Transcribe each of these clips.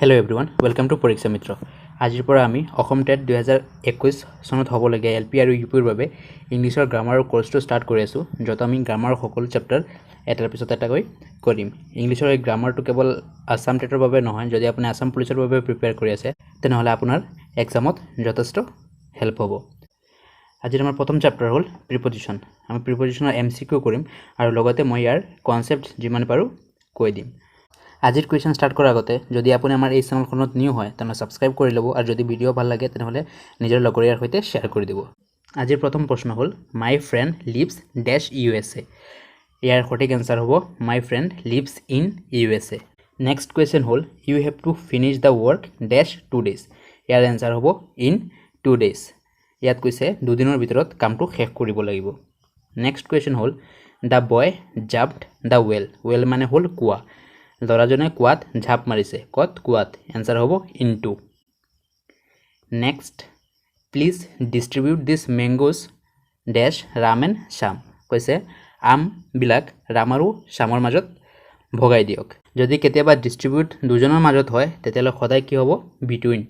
Hello everyone, welcome to পৰীক্ষা মিত্ৰ। আজিৰ পৰা আমি অসম টেট 2021 চনত হ'বলগীয়া এল পি আৰু ইউ পিৰ বাবে ইংলিছৰ গ্ৰামাৰৰ কৰ্চটো ষ্টাৰ্ট কৰি আছোঁ, য'ত আমি গ্ৰামাৰৰ সকলো চেপ্টাৰ এটাৰ পিছত এটাকৈ কৰিম। ইংলিছৰ এই গ্ৰামাৰটো কেৱল আছাম টেটৰ বাবে নহয়, যদি আপুনি আছাম পুলিচৰ বাবে প্ৰিপেয়াৰ কৰি আছে তেনেহ'লে আপোনাৰ এক্সামত যথেষ্ট হেল্প হ'ব। আজিৰ আমাৰ প্ৰথম চেপ্টাৰ হ'ল প্ৰিপজিশ্যন। আমি প্ৰিপজিশ্যনৰ এম চি কিউ কৰিম আৰু লগতে মই ইয়াৰ কনচেপ্ট যিমান পাৰোঁ কৈ দিম। আজিৰ কুৱেশ্যন ষ্টাৰ্ট কৰাৰ আগতে যদি আপুনি আমাৰ এই চেনেলখনত নিউ হয় তেনেহ'লে ছাবস্ক্ৰাইব কৰি ল'ব আৰু যদি ভিডিঅ' ভাল লাগে তেনেহ'লে নিজৰ লগৰীয়াৰ সৈতে শ্বেয়াৰ কৰি দিব। আজিৰ প্ৰথম প্ৰশ্ন হ'ল my friend lives dash USA। ইয়াৰ সঠিক এনচাৰ হ'ব my friend lives in USA। Next question হ'ল you have to finish the work dash 2 days। Year answer হ'ব ইন 2 ডেইজ। ইয়াত কৈছে দুদিনৰ ভিতৰত কামটো শেষ কৰিব লাগিব। নেক্সট কুৱেশ্যন হ'ল the boy jumped the well। Well মানে হ'ল কুঁৱা। ল'ৰাজনে কুঁৱাত ঝাঁপ মাৰিছে। ক'ত? কুঁৱাত। এনচাৰ হ'ব into. Next, please distribute these mangoes dash Ram and Shyam। কৈছে আমবিলাক ৰাম আৰু শ্যামৰ মাজত ভগাই দিয়ক। যদি কেতিয়াবা ডিষ্ট্ৰিবিউট দুজনৰ মাজত হয় তেতিয়াহ'লে সদায় কি হ'ব? বিটুইন।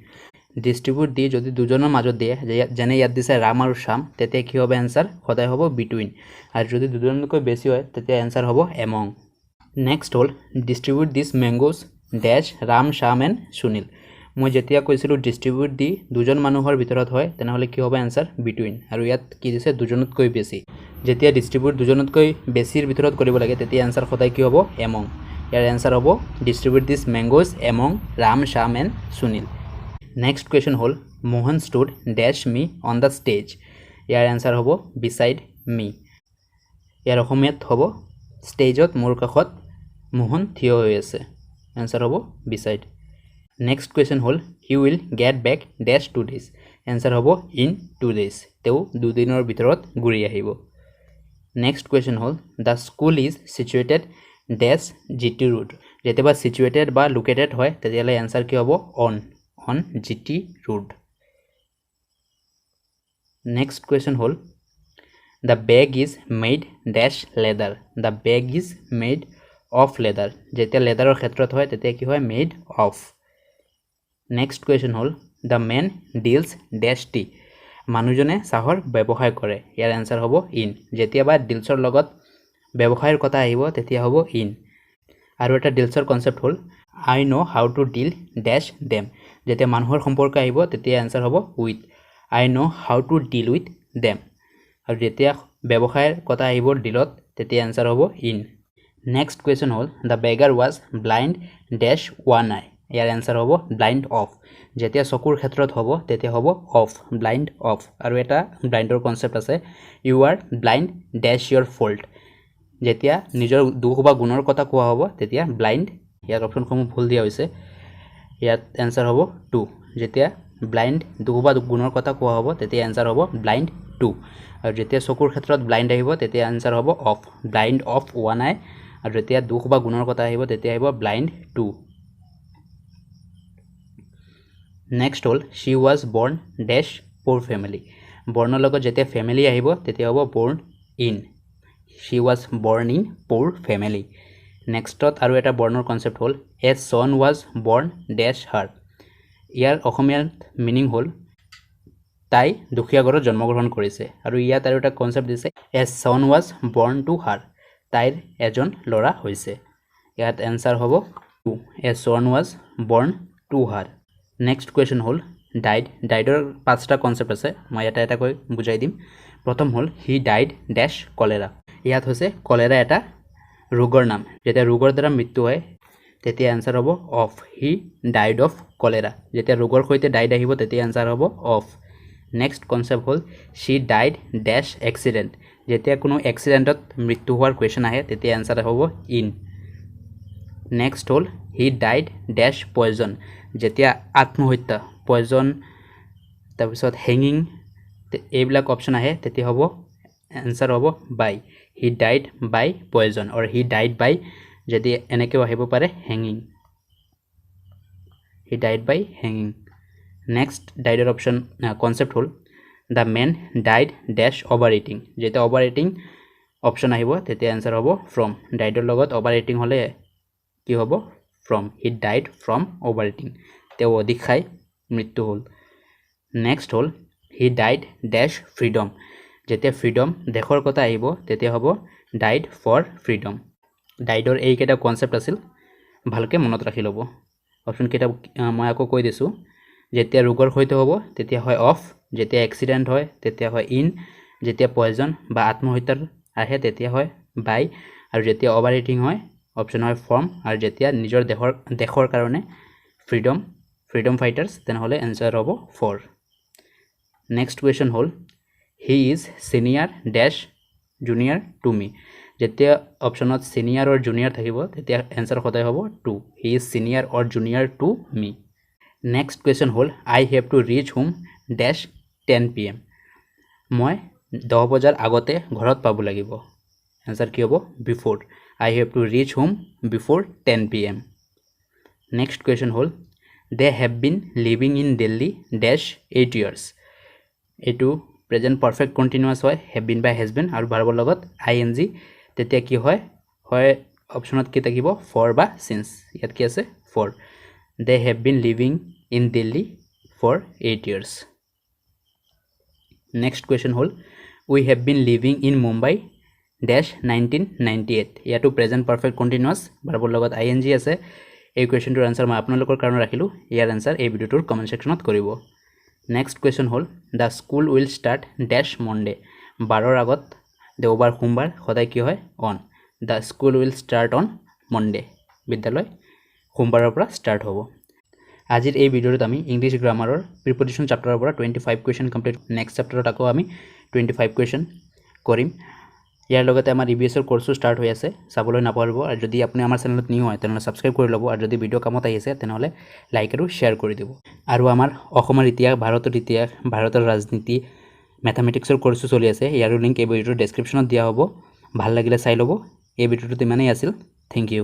ডিষ্ট্ৰিবিউট দি যদি দুজনৰ মাজত দিয়ে, যেনে ইয়াত দিছে ৰাম আৰু শ্যাম, তেতিয়া কি হ'ব? এনচাৰ সদায় হ'ব বিটুইন। আৰু যদি দুজনতকৈ বেছি হয় তেতিয়া এনচাৰ হ'ব এমং। নেক্সট হ'ল distribute these mangoes dash Ram, Shyam and Sunil। মই যেতিয়া কৈছিলোঁ ডিষ্ট্ৰিবিউট দি দুজন মানুহৰ ভিতৰত হয় তেনেহ'লে কি হ'ব? Answer between. আৰু ইয়াত কি দিছে? দুজনতকৈ বেছি। যেতিয়া ডিষ্ট্ৰিবিউট দুজনতকৈ বেছিৰ ভিতৰত কৰিব লাগে তেতিয়া এনচাৰ সদায় কি হ'ব? এমং। ইয়াৰ এনচাৰ হ'ব distribute these mangoes among Ram, Shyam and Sunil। Next question হ'ল Mohan stood dash me on the stage। Year answer হ'ব বিচাইড মি। ইয়াৰ অসমীয়াত হ'ব ষ্টেজত মোৰ কাষত মোহন থিয় হৈ আছে। এনচাৰ হ'ব বিচাইড। নেক্সট কুৱেশ্যন হ'ল he will get back dash 2 days। Answer হ'ব ইন 2 ডেইজ। তেওঁ দুদিনৰ ভিতৰত ঘূৰি আহিব। নেক্সট কুৱেশ্যন হ'ল the school is situated dash GT Road। যেতিয়াবা চিটুৱেটেড বা লোকেটেড হয় তেতিয়াহ'লে এনচাৰ কি হ'ব? On GT Road। Next question হ'ল the bag is made dash leather। The bag is made of leather। যেতিয়া লেডাৰৰ ক্ষেত্ৰত হয় তেতিয়া কি হয়? Made of. Next question হ'ল the man deals dash tea। মানুহজনে চাহৰ ব্যৱসায় কৰে। ইয়াৰ এনচাৰ হ'ব ইন। যেতিয়াবা ডিলছৰ লগত ব্যৱসায়ৰ কথা আহিব তেতিয়া হ'ব ইন। আৰু এটা ডিলছৰ কনচেপ্ট হ'ল I know how to deal dash them। যেতিয়া মানুহৰ সম্পৰ্ক আহিব তেতিয়া এনচাৰ হ'ব with. I know how to deal with them। আৰু যেতিয়া ব্যৱসায়ৰ কথা আহিব ডিলত তেতিয়া এনচাৰ হ'ব ইন। নেক্সট কুৱেশ্যন হ'ল the beggar was blind dash one eye। Year answer হ'ব ব্লাইণ্ড অফ। যেতিয়া চকুৰ ক্ষেত্ৰত হ'ব তেতিয়া হ'ব অফ, ব্লাইণ্ড অফ। আৰু এটা ব্লাইণ্ডৰ কনচেপ্ট আছে you are blind dash your fault। যেতিয়া নিজৰ দোষ বা গুণৰ কথা কোৱা হ'ব তেতিয়া ব্লাইণ্ড। ইয়াত অপশ্যনসমূহ ভুল দিয়া হৈছে। ইয়াত এনচাৰ হ'ব টু। যেতিয়া ব্লাইণ্ড দোষ বা গুণৰ কথা কোৱা হ'ব তেতিয়া এনচাৰ হ'ব ব্লাইণ্ড টু। আৰু যেতিয়া চকুৰ ক্ষেত্ৰত ব্লাইণ্ড আহিব তেতিয়া এনচাৰ হ'ব of, blind of one eye। আৰু যেতিয়া দোষ বা গুণৰ কথা আহিব তেতিয়া আহিব ব্লাইণ্ড টু। নেক্সট হ'ল she was born dash poor family। বৰ্ণৰ লগত যেতিয়া ফেমিলি আহিব তেতিয়া হ'ব born in. She was born in poor family। নেক্সটত আৰু এটা বৰ্ণৰ কনচেপ্ট হ'ল a son was born dash her। ইয়াৰ অসমীয়াত মিনিং হ'ল তাই দুখীয়া ঘৰত জন্মগ্ৰহণ কৰিছে। আৰু ইয়াত আৰু এটা কনচেপ্ট দিছে a son was born to her, তাইৰ এজন ল'ৰা হৈছে। ইয়াত এনচাৰ হ'ব to, a son was born to her। Next question হ'ল ডাইড। ডাইডৰ পাঁচটা কনচেপ্ট আছে, মই এটা এটাকৈ বুজাই দিম। প্ৰথম হ'ল he died dash cholera। ইয়াত হৈছে কলেৰা এটা ৰোগৰ নাম। যেতিয়া ৰোগৰ দ্বাৰা মৃত্যু হয় তেতিয়া এনচাৰ হ'ব of, he died of cholera। যেতিয়া ৰোগৰ সৈতে ডাইড আহিব তেতিয়া এনচাৰ হ'ব অফ। নেক্সট কনচেপ্ট হ'ল she died dash accident। যেতিয়া কোনো এক্সিডেণ্টত মৃত্যু হোৱাৰ কুৱেশ্যন আহে তেতিয়া এনচাৰ হ'ব ইন। নেক্সট হ'ল he died dash poison। যেতিয়া আত্মহত্যা, পয়জন, তাৰপিছত হেঙিং, এইবিলাক অপশ্যন আহে তেতিয়া হ'ব এনচাৰ হ'ব by. He died by poison or he died by, যদি এনেকৈও আহিব পাৰে hanging, he died by hanging। Next ডাইডৰ option concept হ'ল the man died dash over eating। যেতিয়া অভাৰ ইটিং অপশ্যন আহিব তেতিয়া এনচাৰ হ'ব ফ্ৰম। ডাইডৰ লগত অভাৰ ইটিং হ'লে কি হ'ব? From, he died from over eating. তেওঁ অধিক খাই মৃত্যু হ'ল। নেক্সট হ'ল he died dash freedom. যেতিয়া ফ্ৰীডম দেশৰ কথা আহিব তেতিয়া হ'ব ডাইড ফৰ ফ্ৰীডম। ডাইডৰ এইকেইটা কনচেপ্ট আছিল, ভালকৈ মনত ৰাখি ল'ব। অপশ্যনকেইটা মই আকৌ কৈ দিছোঁ। যেতিয়া ৰোগৰ সৈতে হ'ব তেতিয়া হয় অফ, যেতিয়া এক্সিডেণ্ট হয় তেতিয়া হয় ইন, যেতিয়া পয়জন বা আত্মহত্যাৰ আহে তেতিয়া হয় বাই, আৰু যেতিয়া অভাৰ ইটিং হয় অপশ্যন হয় ফ্ৰম, আৰু যেতিয়া নিজৰ দেশৰ কাৰণে ফ্ৰীডম ফাইটাৰ্ছ তেনেহ'লে এনচাৰ হ'ব ফৰ। নেক্সট কুৱেশ্যন হ'ল he is senior dash junior to me. যেতিয়া অপশ্যনত ছিনিয়ৰ অৰ জুনিয়ৰ থাকিব তেতিয়া এনচাৰ সদায় হ'ব to. He is senior or junior to me. Next question হ'ল I have to reach home dash 10 PM. মই 10 বজাৰ আগতে ঘৰত পাব লাগিব। এনচাৰ কি হ'ব? Before. I have to reach home before 10 PM. Next question হ'ল they have been living in Delhi dash 8 years. এইটো প্ৰেজেণ্ট পাৰফেক্ট কণ্টিনিউৱাছ হয়, have been by has been আৰু ভাৰ্বৰ লগত আই এন জি। তেতিয়া কি হয়? হয় অপশ্যনত কি থাকিব? ফৰ বা চিন্স। ইয়াত কি আছে? For. They have been living in Delhi for 8 years. Next question হ'ল we have been living in Mumbai dash 1998। ইয়াতো প্ৰেজেণ্ট পাৰফেক্ট কণ্টিনিউৱাছ, ভাৰ্বৰ লগত আই এন জি আছে। এই কুৱেশ্যনটোৰ এনচাৰ মই আপোনালোকৰ কাৰণে ৰাখিলোঁ। ইয়াৰ এনচাৰ এই ভিডিঅ'টোৰ কমেণ্ট ছেকশ্যনত কৰিব। নেক্সট কুৱেশ্যন হ'ল the school will start dash Monday. বাৰৰ আগত দেওবাৰ সোমবাৰ সদায় কি হয়? On. The school will start on Monday. বিদ্যালয় সোমবাৰৰ পৰা ষ্টাৰ্ট হ'ব। আজিৰ এই ভিডিঅ'টোত আমি ইংলিছ গ্ৰামাৰৰ প্ৰিপজিশ্যন চেপ্টাৰৰ পৰা 25 কুৱেশ্যন কমপ্লিট। নেক্সট চেপ্টাৰত আকৌ আমি 25 কুৱেশ্যন কৰিম। ইয়াৰ লগতে আমাৰ ই ভি এছৰ কৰ্চো ষ্টাৰ্ট হৈ আছে, চাবলৈ নাপাহৰিব। আৰু যদি আপুনি আমাৰ চেনেলত নিউ হয় তেনেহ'লে ছাবস্ক্ৰাইব কৰি ল'ব, আৰু যদি ভিডিঅ' কামত আহিছে তেনেহ'লে লাইক আৰু শ্বেয়াৰ কৰি দিব। আৰু আমাৰ অসমৰ ইতিহাস, ভাৰতৰ ইতিহাস, ভাৰতৰ ৰাজনীতি, মেথামেটিক্সৰ কৰ্চো চলি আছে। ইয়াৰো লিংক এই ভিডিঅ'টোৰ ডেছক্ৰিপশ্যনত দিয়া হ'ব। ভাল লাগিলে চাই ল'ব। এই ভিডিঅ'টোত ইমানেই আছিল। Thank you.